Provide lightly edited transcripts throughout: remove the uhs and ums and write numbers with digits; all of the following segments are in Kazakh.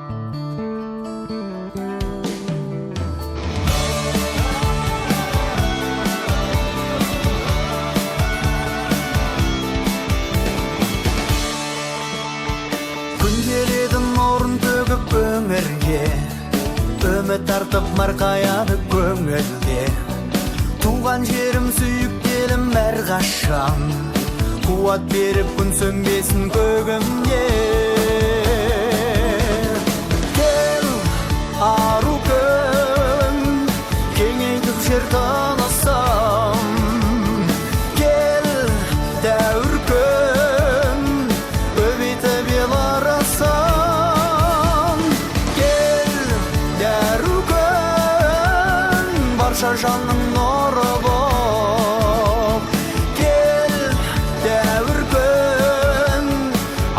Күн келеді нұрын төгіп өңірге, үміт артып марқаяды көңілге. Туған жерім, сүйікті елім әрқашан, қуат беріп күн сөнбесін көгімде. Кел, ару күн, кеңейтіп жер тынысын. Кел, дәуір күн, көбейтіп ел арасын. Кел, дәру күн, барша жанның нұры боп. Кел, дәуір күн,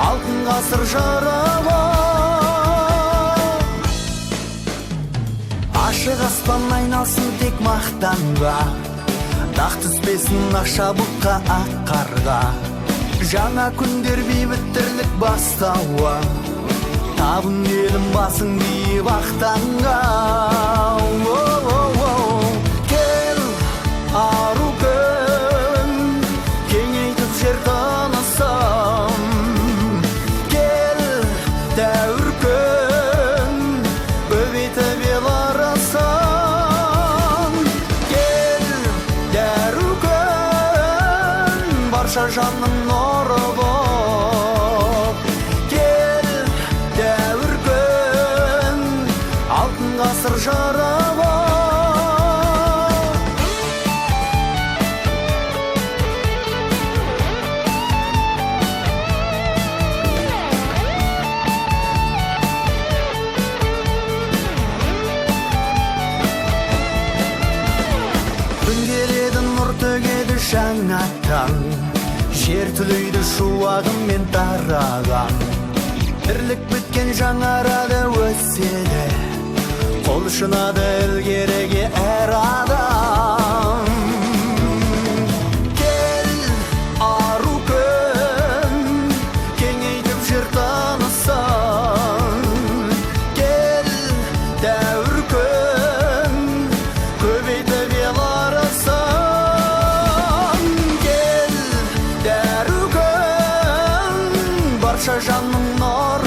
алтын ғасыр жыры боп. Ашық аспан айналсын тек мақтанға, дақ түспесін ақша бұлтқа, ақ қарға. Жаңа күндер, бейбіт тірлік бастауы, табын елім басың биіп ақтанға. Кел, ару күн, кеңейтіп жер тынысын. Кел, дәуір күн, көбейтіп ел арасын. Кел, дәру күн, барша жанның нұры боп. Кел, дәуір күн, алтын ғасыр жыры боп. Күн келеді, нұр төгеді жаңа таң, жер түлейді шуағымен тараған. Тірлік біткен, жаңарады, өседі, қол ұшынады ілгеріге әр адам. Кел, ару күн, кеңейтіп жер тынысын. Кел, дәуір күн, көбейтіп ел арасын. Кел, дәру күн, барша жанның нұры.